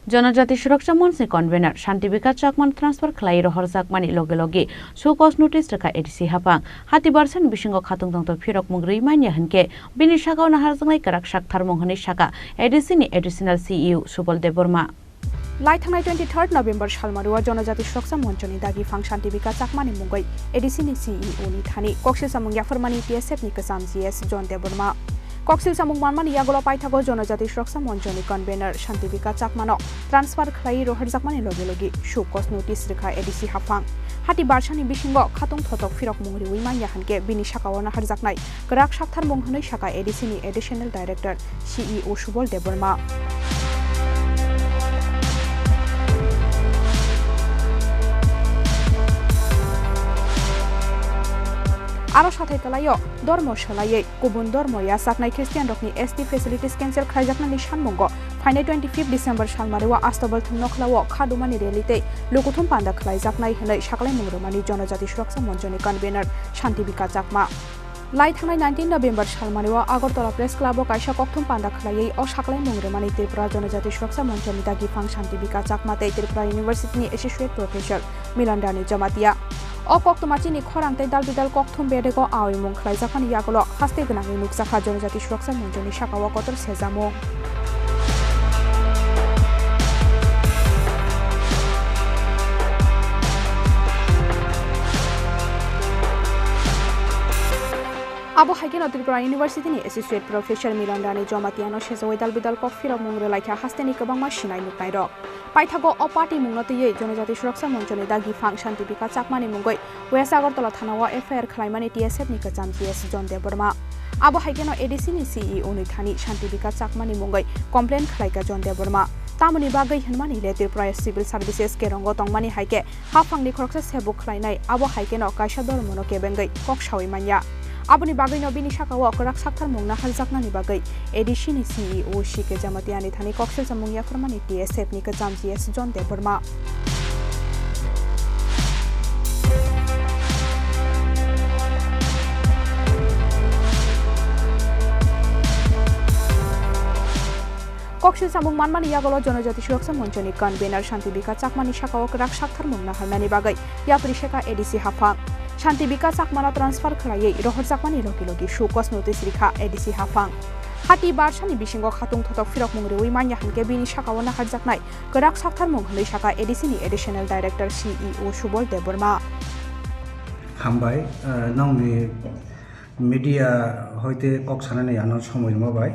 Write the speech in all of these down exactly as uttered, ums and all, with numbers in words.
Janajati Suraksha Monchni convener Shanti Bikash Chakmano transfer khlai rohorjakmani loge loge show cause notice rwkha A D C haphang. Hati barsani bisingo khatung tongthok phirokmung rwi manya hinkhe bini sakao naharjaknai kwrak saktharmung hwnwi sakha A D C ni additional C E O Subol Debbarma. Lai thangnai twenty-third November salmario Janajati Suraksha Monchoni dagi phang Shanti Bikash Chakmani mungwi A D C ni C E O ni thani koksil samung yapharmani T S F ni kwcham G S John Debbarma. Koksil samung manmani yagulo paithago Janajati Suraksha Monchoni convener Shanti Bikash Chakmano transfer khlai rohorjakmani loge loge show cause notice rwkha A D C haphang. Hati barsani bisingo khatung thotok phirokmung riwi manya hinkhe bini sakao naharjaknai kwrak saktharmung hwnwi sakha A D C ni additional director C E O Subol Debbarma. Aro sathai kwlaio, dormo swlaiwi kubun dormo yachaknai Christian rokni S T facilities cancel khlaijaknani sanmungo phainai twenty-fifth December salmario Astabal thwng nokhlao khadumani rally tei lukuthum panda khlaijaknai hwnwi saklaimung rwmani Janajati Suraksha Monchoni convener Shanti Bikash Chakma. Lai thangnai nineteen November salmario Agartala Press Club o kaisa kokthum panda khlaiwi o saklaimung rwmani Tripura Janajati Suraksha Monchoni dagi phang Shanti Bikash Chakma tei Tripura University ni Associate Professor Milan Rani Jamatia. O koktwma chini khorang tei dal bidal kokthum bedego awi mung khlaijakmani yagulo haste gwnangwi nukjakha Janajati Suraksha Monchoni sakao kotor sejamung. Abo hai kheno Tripura University ni Associate Professor Milan Rani Jamatiano sejawi dal bidal kok phirokmung rwlaikha hasteni kwbangma sinai nuknairok. Paithago o party mungno twiwi Janajati Suraksha Monchoni dagi phang Shanti Bikash Chakmani mungwi West Agartala thanao F I R khlaimani T S F ni kwcham G S John Debbarma. Abo hai kheno A D C ni C E O ni thani Shanti Bikash Chakmani mungwi complain khlaikha John Debbarma. Tamoni bagwi hwnmani le Tripura Civil Services kerongo tongmani hai khe haphangni khoroksa sebuk khlainai, abo hai kheno kaisa dormono kebengwi kok sawi manya. Aboni bagwino bini sakao kwrak sakthar mung naharjaknani bagwi A D C ni C E O C K Jamatiani thani koksil samung yapharmani T S F ni kwcham G S John Debbarma. Koksil samung manmani yagulo Janajati Suraksha Monchoni convener Shanti Bikash Chakmani sakao kwrak saktharmung naharnani bagwi yapri sekha A D C haphang. Shanti Bikash Chakmano transfer khlaiwi rohorjakmani logi logi show cause notice rikha A D C haphang. Hati barsani bisingo khatung thotok phirokmung rwui manya hinkhe bini sakao naharjaknai kwrak saktharmung hwnwi sakha A D C ni Additional Director C E O Subol Debbarma. Hambai, eh, nongni media hoite kok sanani ano somoi rwma bai.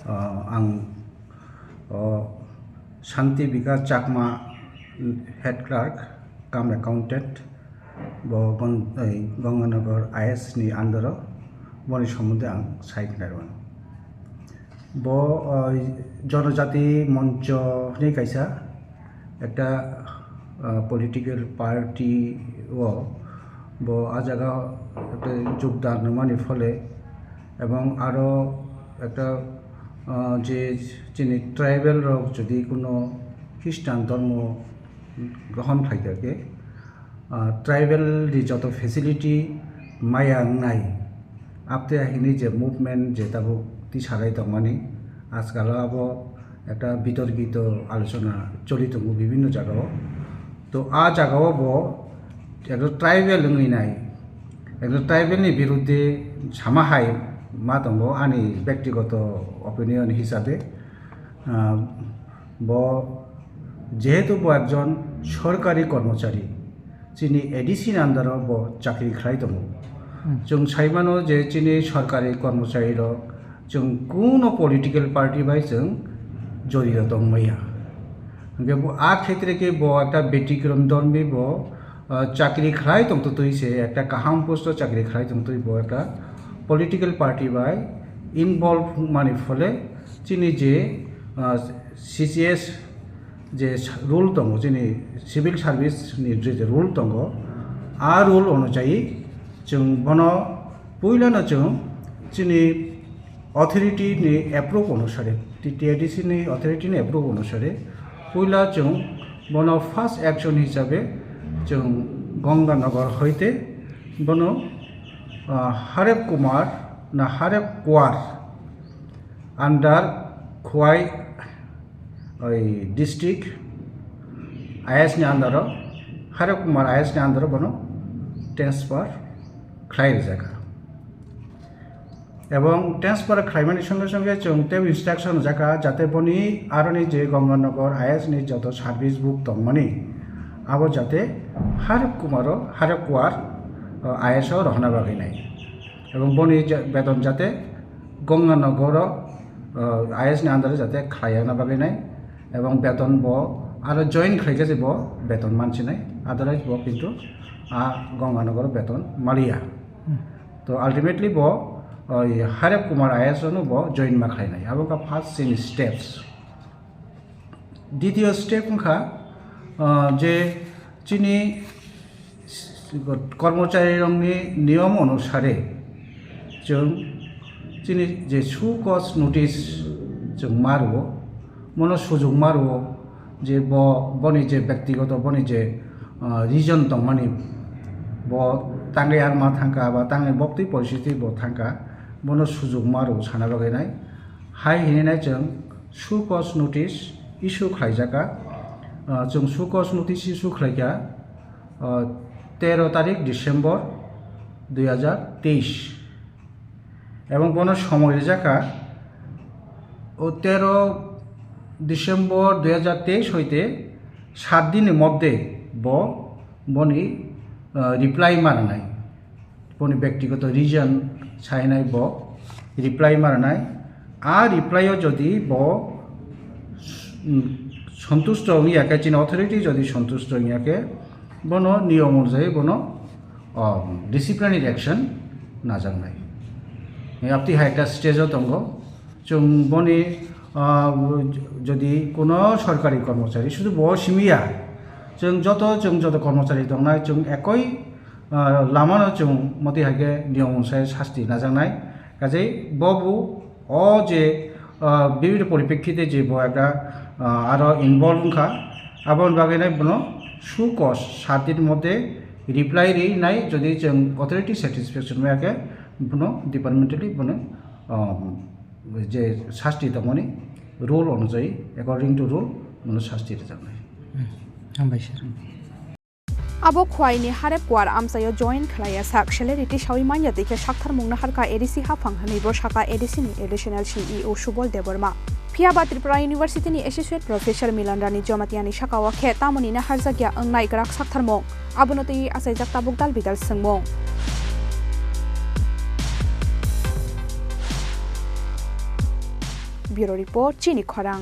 Ah, ang, oh, Shanti Bikash Chakma, head clerk cum accountant, bo Gon-, ei, Ganganagar I S ni under o, boni somonde ang sai khnai rw. Bo, oh, Jonojati Moncho hwnwi kaisa ekta, ah, political party o bo ah jaga ekta jogdan rwmani phole, ebong aro ekta, ah, je chini tribal rok jodi kuno Christian dhormo grohon khlai kha khe, ah, tribal ni joto facility maya wngnai, apte hini je movement je tabuk tisarai tongmani, ajkal abo ekta bitorkito alochona choli tongo bibhinno jagao. To a jagao bo ekta tribal wngwi nai, ekta tribal ni biruddhe sama hai ma tongo ani bektigoto opinion hisabe. Ah, bo jehetu bo ekjon sorkari kormochari, chini A D C ni under o bo chakri khlai tongo. Hmm. Chwng sai mano je chini sorkari kormochari rok chwng kuno political party bai chwng jorito tong maya. Hwnkhe bo a khetre khe bo ekta betikrom dhormi bo, ah, chakri khlai tongtwtwi se ekta kaham post o chakri khlai tongtwi bo ekta political party bai involve mani phole chini je, ah, C C S je rule tongo, chini civil service ni je, je rule tongo, a rule onujayi chwng bono puilano chwng chini authority ni approve onusare, T T A D C ni authority ni approve onusare, puila chwng bono first action hisabe chwng Ganganagar hoite bono, ah, Harep Kumar na Harep Kuar under Khwai Oi district I S ni under o, Harep Kumar I S ni under o bono transfer khlai rijak. Ebong transfer khlaimani songe songe chwng tei instruction rijak kha, jate boni aroni je Ganganagar I S ni joto service book tongmani, abo jate Harep Kumar o, Harep Kumar, o, I S o rohorna bagwi nai. Ebong boni je-, beton jate Ganganagar o, o, I S ni under o jate khlaina bagwi nai. Ebong beton bo aro join khlaikhe je bo beton mansinai, otherwise bo kintu a Ganganagar o beton maliya. To ultimately bo, o, Harep Kumar I S o no bo join ma khlainai. Abo wngkha first chini steps. Ditiyo step wngkha, o, je chini kormocharirokni niyom onusare chwng chini je show cause notice chwng ma rwo, bono sujok ma rwo je bo, boni je bektigoto, boni je, ah, reason tongmani, bo tangwi arma thangkha ba tangwi boktwi poristiti bo thangkha, bono sujok ma rwo sana bagwi nai. Hai hinwi nai chwng show cause notice issue khlaijak kha. Ah, chwng show cause notice issue khlaikha, ah, tero tarik December dui hajar teis. Ebong bono somoi rijak kha, o tero December dui hajar teis hoite sat dinni moddhe bo boni, ah, reply ma rwnai. Boni bektigoto reason sainai bo reply ma rwnai. A reply o jodi bo, mm, santusto wngya khe, chini authority jodi santusto wngya khe, bono niyom onujai bono, o, disciplinary action najaknai. Apti hai ekta stage o tongo. Chwng boni, ah, jodi kuno sorkari kormochari, sudu bo simi ya, chwng joto, chwng joto kormochari tongnai, chwng ekoi, ah, lamano chwng moti hai khe niyom onusai sasti najaknai. Kaje bo bu o je, ah, bibhinno poripekkite je bo ekta, ah, aro involve wngkha, aboni bagwi nai bono show cause sat din moddhe reply ri nai, jodi chwng authority satisfaction wngya khe bono departmentally bono, ah, je sasti tongmani rule onujai, according to rule, bono sasti rwjaknai. Hmm. Hambai sir. Abo Khwaini Harep Kuar amchaio join khlaiya sak, salary tisawi manya twi khe saktharmung naharkha A D C haphang hwnwi bo sakha A D C ni Additional C E O Subol Debbarma. Phiya ba Tripura University ni Associate Professor Milan Rani Jamatia ni sakao khe tamoni naharjakya wngnai kwrak saktharmung. Abono twi achaijak tabuk dal bidal swngmung. Bureau Report, Chini Khorang.